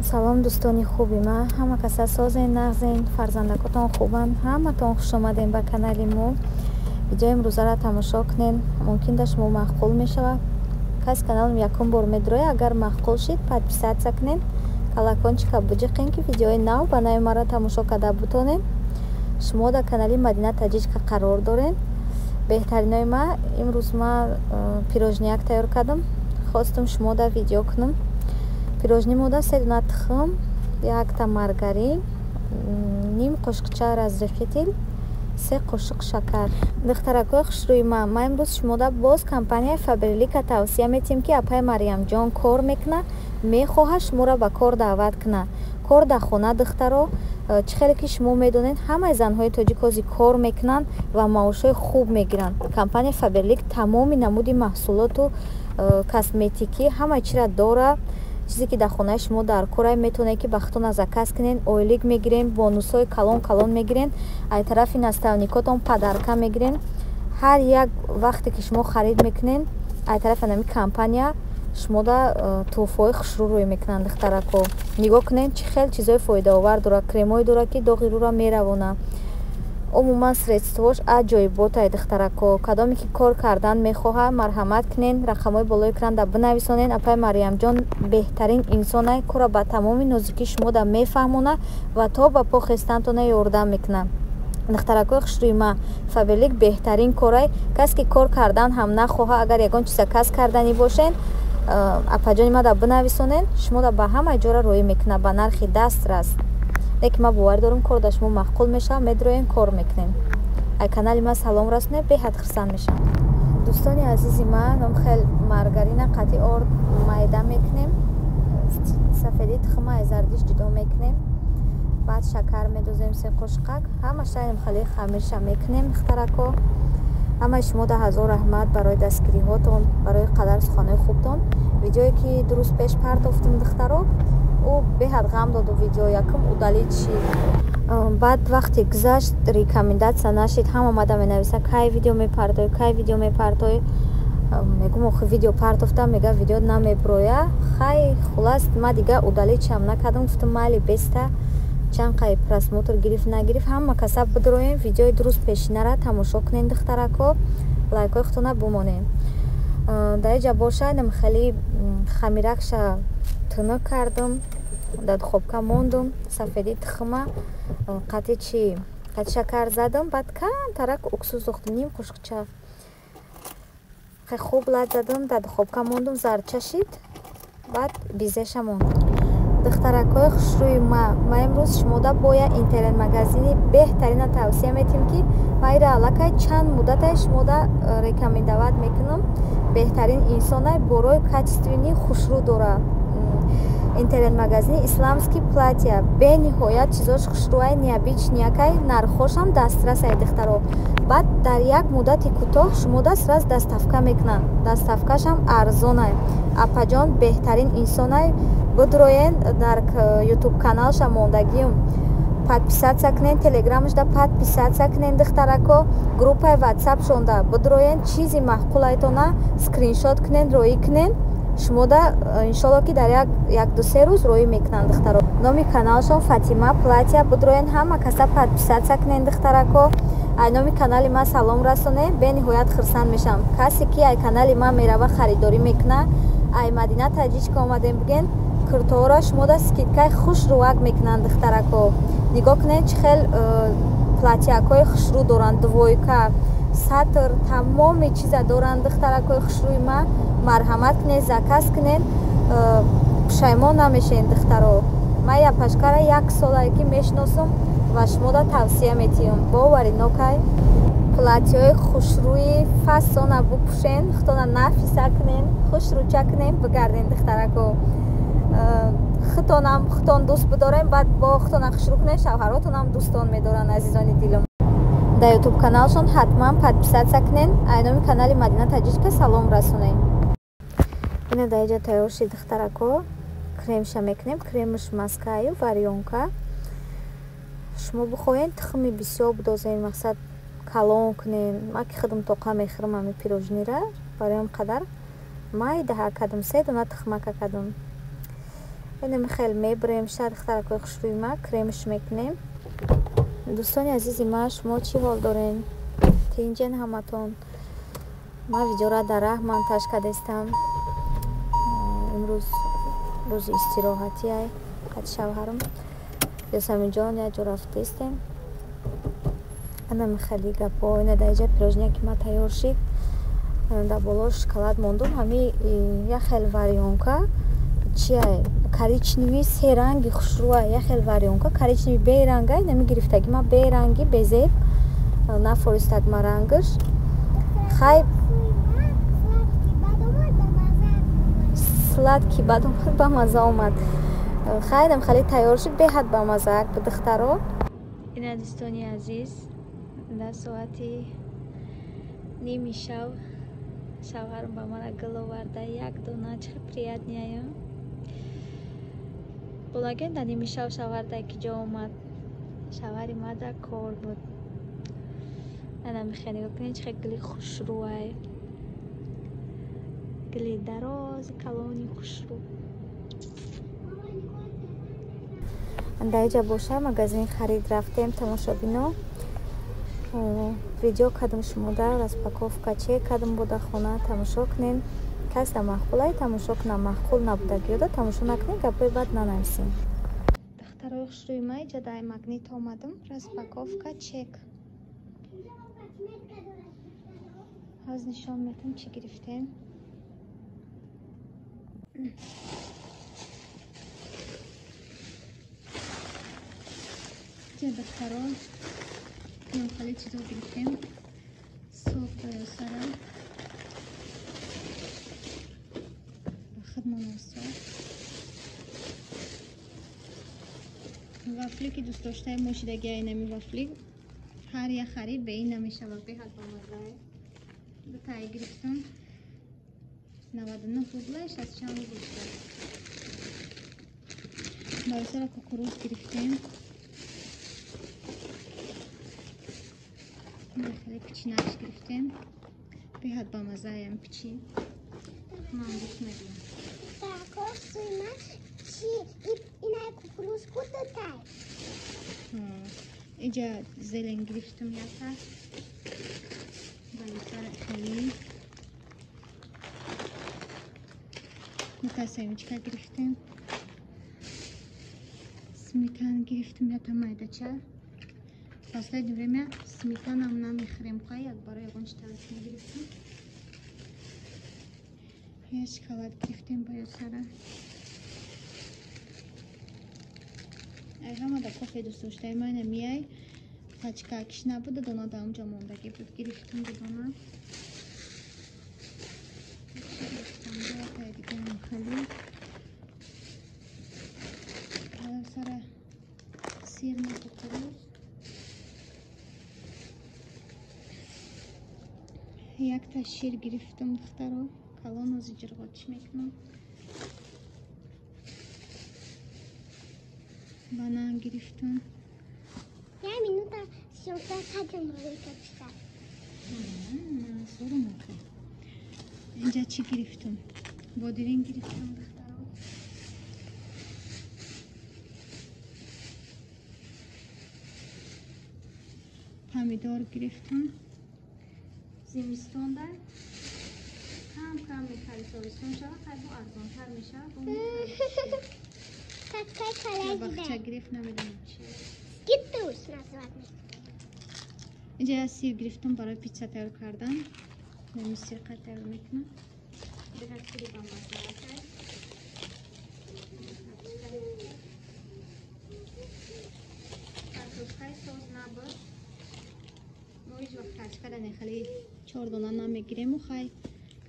Салом, дӯстони хуби ман, ҳама каса созен, нағзен, фарзандакотон хубанд? Ҳаматон хушомадем ба канали мо. Видеои имрӯзаро тамошо кунен, мумкин да шумо маъқул мешавад. Каси каналам якум бор медроя, агар маъқул шид, подписаться кунен, колокольчика буҷиқен, ки видеои нав ба нави маро тамошо карда бутонен. Шумо дар канали Мадина Таҷичка қарор дорен. Беҳтаринои ма, имрӯз ма пирожнияк тайёр кардам, хостум шумо да видео кунам. Пирожни мода се дона тухм, якта маргарин, ним қошиқча разрыхлитель, се қошиқ шакар. Духтаракои хушрӯи ман, ма имрӯз шумода боз компанияи Фаберлика тавсия метиҳем, ки апаи Марьямҷон кор мекунад, мехоҳад шуморо ба кор даъват кунад. Кор дар хона, духтаро, чӣ хеле ки шумо медонед, ҳамаи занҳои тоҷик ҳозир кор мекунанд ва маошҳои хуб мегиранд. Компанияи Фаберлик тамоми намуди маҳсулоту косметикӣ, ҳамаи чиро дорад. Чизе ки дар хонаи шумо дар корай, метавонед, ки ба худтона заказ кунед. Ойлик мегирем, бонусҳои калон калон мегирен, ай тарафи наставникотон подарка мегирен. Ҳар як вақте ки шумо харид мекунед, ай тарафи ҳамин компания шумода тӯҳфаҳои хушрӯ рӯй мекунанд. Духтарако, нигоҳ кунед, чӣ хел чизҳои фоидаовар дорад. Кремҳое дорад, ки доғи рӯро меравонад. Умуман, средствош аҷоиботай. Духтарако, кадоме ки кор кардан мехоҳад, марҳамат кунен, рақамҳои болои экран бинависонен. Апаи Марьямҷон беҳтарин инсонай, кора ба тамоми нозукӣ шумода мефаҳмонад ва то ба по хестантона ёрдам мекунад. Духтаракои хушрӯи ма, Фаберлик беҳтарин корай. Касе ки кор кардан ҳам нахоҳад, агар ягон чиза касб карданӣ бошен, апаҷони мада бинависонен, шумода ба ҳамаи ҷора роӣ мекунад ба нархи дастрас. Лекин ман боварӣ дорам, кор дар шумо маъқул мешавад, медроен, кор мекунем. Ай канали ман салом расонед, беҳад хурсанд мешавам. Дӯстони азизи ман, хел маргарина қатъи орд майда мекунем, сафедии тухма ай зардиш ҷудо мекунем, баъд шакар медозем, се қошиқак. Ҳамаша хеле хамирша мекунем. Духтарако, ҳамаи шумо да ҳазор раҳмат барои дастгириҳотон, барои қадар суханҳои хубтон. Видеое ки 2 рӯз пеш партофтем, духтаро, ӯ беҳад ғам доду. Видео якум удалить шид, баъд вақте гузашт, рекомендация нашид. Ҳама омада менависа: «Кай видео мепартоӣ, кай видео мепартоӣ?» Мегум: «Охи, видео партофтам». Мега: «Видео намеброя». Хай, хулас, ма дига удалитьшам накардам, гуфтам: «Майли, беста, чанд қай просмотр гирифт, нагирифт». Ҳама каса бидроем, видеои 2 рӯз пешинара тамошо кунем. Духтарако, лайкҳои худтона бумонем. Дар иҷа бошад, хеле хамиракша тунук кардам, дар духовка мондум. Сафедии тухма қатъи чи, қатъи шакар задам, баъд камтарак уксус дохтам, ним қошиқча. Хуб лат задам, дар духовка мондум, зардча шид, баъд безеша мондум. Духтаракҳои хушрӯи ма, ма имрӯз шумода бо як интернет-магазини беҳтарина тавсия метиҳем, ки ма ира аллакай чанд муддате шумода рекомендовать мекунам. Беҳтарин инсонай, борои качественный хушрӯ дорад. Интернет-магазини «Исламский платья» бениҳоят чизош хушрӯай, необычныйакай, нархҳошам дастрасай, духтаро. Баъд дар як муддати кӯтоҳ шумода сразу доставка мекунанд, доставкашам арзонай. Апаҷон беҳтарин инсонай. Бидроен, дар Ютуб каналша мондагиюм, подписаться кунен, Телеграмашда подписаться кунен. Духтарако, группаи Ватсапшонда бидроен, чизи маъқулайтона скриншот кунен, роӣ кунен. Шумода иншолло, ки дар як ду се рӯз роӣ мекунанд. Духтаро, номи каналшон «Фатима Платья». Бидроен, ҳама каса подписаться кунен. Духтарако, ай номи канали ман салом расонем, бениҳоят хурсанд мешавам. Касе ки ай канали ман мерава, харидорӣ мекунад, «Ай Мадина Таҷичка омадем» бигӯен, куртоҳоро шумода скидкаи хушрӯвак мекунанд. Духтарако, нигоҳ кунед, чӣ хел платьякҳои хушрӯ доранд, двойка, сатр, тамоми чиза доранд. Духтаракҳои хушрӯи ман, марҳамат кунед, заказ кунед, пушаймон намешавед. Духтаро, ман япашкара як солае ки мешиносам ва шумода тавсия метиҳам. Боварӣ нокай, платьяҳои хушрӯи фасона бупӯшен, худтона нафиса кунен, хушрӯча кунен, бигарден. Духтарако, худтонам худтон дӯст бидорем, баъд бо худтона хушрӯ кунед, шавҳаротонам дӯстон медоранд. Азизони дилам, дар Ютуб каналшон ҳатман подписаться кунен, ай номи канали Мадина Таҷичка салом расонед. Ина дар иҷа тайёр шид. Духтарако, кремша мекунем. Кремаш маскаю варёнка. Шумо бихоҳед, тухми бисёр бидозед, мақсад, калон кунем. Ман ки худам тоқа мехӯрам ҳами пирожнира, барои он қадар майдаҳа кардам, се дона тухмака кардам. Инам хел мебурем ша духтаракои хушрӯи ма, кремш мекунем. Дӯстони азизи ма, шумо чӣ ҳол дорен? Тинҷен ҳаматон? Ма видеора дар раҳ монтаж кардастам. Имрӯз рӯзи истироҳатиай, қад шавҳарам Ёсаминҷон як ҷо рафтаистем. Анам хеле гапо, ина дар иҷа пирожния ки ма тайёр шид, дар боло шоколад мондум. Ҳами як хел варёнка чиай, коричневый серанги хушрӯай, як хел варёнка коричневый берангай, нами гирифтаги ма беранги безеб, нафористаг ма рангаш. Хай сладкий бад омад, ба маза омад. Хайдам хеле тайёр шуд, беҳад ба мазаак ба духтаро. Ина дӯстони азиз, дар соати ними шав шавҳарам ба мана гул оварда, як дона, чӣ хел приятняя. Болаген дар ними шав шавҳар дар ки ҷо омад. Шавҳари ма дар кор буд. Ана михел нигоҳ кунед, чӣ хел гули хушрӯай. Гули дарози калони хушрӯ. Дар иҷа боша магазин харид рафтем, тамошобино. Видео кардам шумода, распаковка че кардам буда хона, тамошо кунен. Кас да маъқулай тамошо кунам, маъқул набудагиёда тамошо накунен, гапои бад нанависен. Духтарои хушрӯи ма, иҷа дар Магнит омадам, распаковка чек. Ҳоз нишон метам чӣ гирифтем. Иҷа духтаро хеле чизо гирифтем. Сок сара худмона сок. Вафли ки дӯст доштаи мошидагиай нами вафли. Ҳар як харид бе ин намешавад, беҳад бамаззае. Дутае гирифтам. 99 рубла, 64 рубл шуд. Барои кукуруз гирифтем. Хеле пичинакш гирифтем. Беҳад бамаззаям пичин. Ман дӯст медорам. Иҷа зелен гирифтам якта. Барои хеле дута семечка гирифтем. Сметана гирифтам якта майдача. Последнее время сметанам намехӯрем, хай як барои ягон чи тавис мегирифтем. Я шоколад гирифтем ба сара. Ай ҳама да кофе дӯст доштаи ман миай. Пачка киш набуда, дона да онҷо мондагӣ буд, гирифтам дона. Сара сирни кукуруз. Якта шир гирифтам духтаро, калон ози ҷирғочӣ мекунам. Банан гирифтам. Я минута съёмка кадам рӯй. Инҷа чӣ гирифтам? Бодиринг гирифтам духтаро. Помидор гирифтам. Зимистонда кам кам мехарӣ, тобистон шава хайбо арзонтар мешава. Бахча гирифт, намедонам чи. Инҷа я сир гирифтам барои питса тайёр кардан. Нами сирқа тайёр мекунам. Беҳад сири бамазза. Картошкаи соз набуд. Мо ҳеҷ вақт картошка дар хеле 4 дона намегирему, хай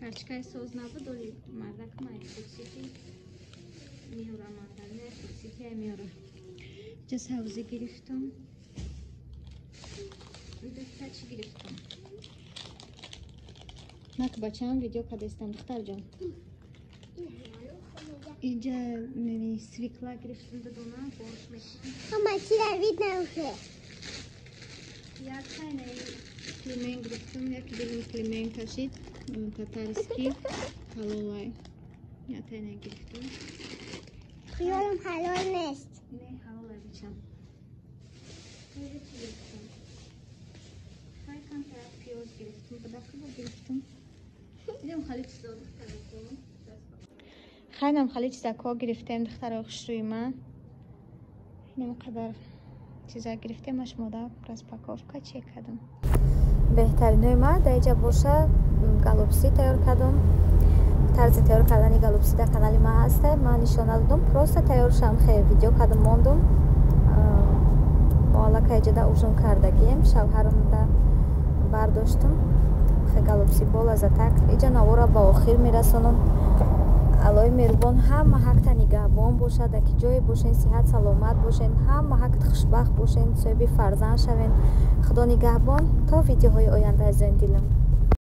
картошкаи соз набуд, оли мардак ма Фудсити меёра, мандарина Фудсити меёра. Инҷа сабзӣ гирифтам. Духта чӣ гирифтам? Мак бачаам видео кардастам, духтарҷон. Инҷа свекла гирифтам, ду дона борш мекунам. Ҳама чиро видно уже. Як тайнаи климент гирифтам, як дилим климент кашид, татарский ҳалолай. Як тайна гирифтам. Хаёлам ҳалол нест. Не, ҳалол бичам. Гирифтам. Хай, камтар пиёз гирифтам, бадақиба гирифтам. Дидем, хали чизо, духтарако. Хайнам, хали чизако гирифтем, духтарои хушрӯи ман. Инам қадар чиза гирифтем, ашмода распаковка чек кардам. Беҳтаринои ма, дар иҷа боша голубцы тайёр кардам. Тарзи тайёр кардани голубцы дар канали ма ҳаста, ман нишон надодам, просто тайёршам хе видео кардам, мондум. Мо аллакай иҷода ужин кардагием, шавҳарамда бардоштум. Хе, голубцы болаззатак. Иҷа навора ба охир мерасонам. Аллоҳи меҳрубон ҳама ҳақта нигаҳбон бошад. Ки ҷое бошен, сиҳат саломат бошен, ҳама ҳақт хушбахт бошен, соҳиби фарзанд шавен. Худо нигаҳбон, то видеоҳои оянда, азизони дилам.